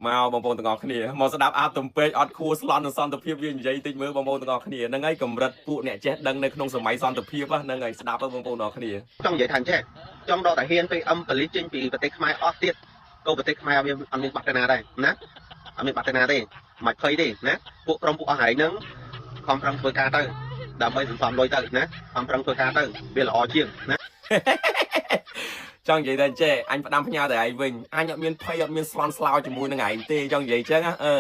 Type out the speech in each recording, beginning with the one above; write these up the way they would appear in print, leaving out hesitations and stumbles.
មកបងប្អូនទាំងអស់គ្នាមកស្ដាប់អាទំពេកអត់ខួរស្លន់និងសន្តិភាពវានិយាយតិចមើលបងប្អូនទាំងអស់គ្នាហ្នឹងហើយកម្រិតពួកអ្នកចេះដឹងនៅក្នុងសម័យសន្តិភាពហ្នឹងហើយស្ដាប់ទៅបងប្អូនទាំងអស់គ្នា ចង់និយាយថាអញ្ចេះចង់ដកតាហ៊ាន PM ប៉ូលីសចេញពីប្រទេសខ្មែរអស់ទៀតក៏ប្រទេសខ្មែរអត់មានអត់មានបាត់ទៅណាដែរណាអត់មានបាត់ទៅណាទេមិនភ័យទេណាពួកក្រុមពួកអស់ហែងហ្នឹងខំប្រឹងធ្វើការទៅដើម្បីសន្សំលុយទៅណាខំប្រឹងធ្វើការទៅវាល្អជាងណា ចង់និយាយតែចេះអញផ្ដាំផ្ញើទៅឯងវិញអញអត់មានភ័យអត់មានស្លន់ស្លោជាមួយនឹងឯងទេចង់និយាយចឹងណាអឺ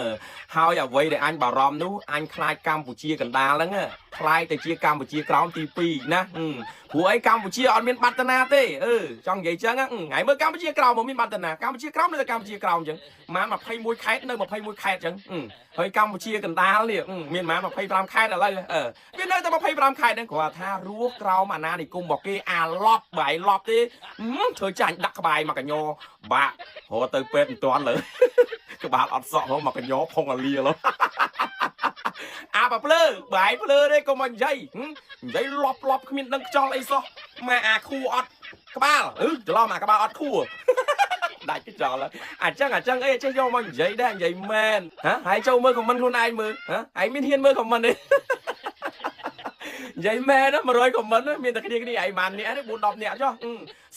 ហើយអ្វីដែលអញបារម្ភនោះអញខ្លាចកម្ពុជាកណ្ដាលហ្នឹងខ្លាចទៅជាកម្ពុជាក្រោមទី2ណាព្រោះអីកម្ពុជាអត់មានបាត់តាណាទេអឺចង់និយាយចឹងថ្ងៃមើលកម្ពុជាក្រោមមកមានបាត់តាណាកម្ពុជាក្រោមនៅតែកម្ពុជាក្រោមចឹងប្រហែល21ខេត្តនៅ21ខេត្តចឹងហើយកម្ពុជាកណ្ដាលនេះមានប្រហែល25ខេត្តឥឡូវអឺវានៅតែ25ខេត្តហ្នឹងគ្រាន់ថារស់ក្រោមអាណានិគមរបស់គេអាឡប់បើឯងឡប់ទេធ្វើចាញ់ដាក់ក្បាយមកកញ្ញបាក់រត់ទៅពេទ្យមិនទាន់លើក្បាលអត់សក់ហ៎មកកញ្ញផុងអាលាលើអាបភ្លើបើឯងភ្លើទេកុំមកនិយាយនិយាយលប់លប់គ្មានដឹងខ្យល់អីសោះម៉ែអាខួអត់ក្បាលអឺច្រឡំអាក្បាលអត់ខួដាច់ខ្យល់អញ្ចឹងអញ្ចឹងអីចេះយកមកនិយាយដែរនិយាយមែនហ៎ហើយចូលមើល comment ខ្លួនឯងមើលហ៎ឯងមានហ៊ានមើល comment ទេនិយាយមែន100 comment មានតែគ្នាគ្នាឯងបានអ្នកនេះ4 10នាក់ចុះ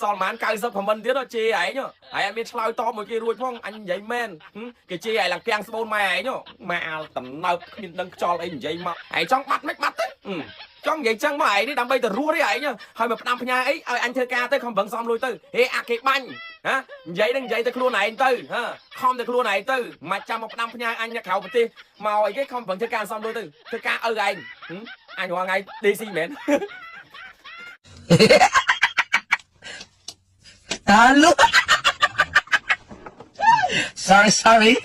សល់ប្រហែល90 comment ទៀតជេរឯងហើយអត់មានឆ្លើយតបមួយគេរួចផងអញនិយាយមែនគេជេរឯងឡើងគាំងស្បូនម៉ែឯងម៉ែអាលតំណើបគ្មានដឹងខ្យល់អីនិយាយមកឯងចង់បាត់មិនបាត់ទេចង់និយាយចឹងមកឯងនេះដើម្បីទៅរស់ទេឯងហើយមកផ្ដាំផ្ញើអីឲ្យអញធ្វើការទៅខំប្រឹងសំលុយទៅហេអាគេបាញ់ហ៎និយាយនឹងនិយាយទៅខ្លួនឯងទៅហ៎ខំទៅខ្លួនឯងទៅមកចាំមកផ្ដាំផ្ញើអញអ្នកក្រៅប្រទេសមកអីគេខំប្រឹងធ្វើការសំលុយទៅធ្វើការឪឯងអញរាល់ថ្ងៃ DC មែន Talo. Sorry, sorry.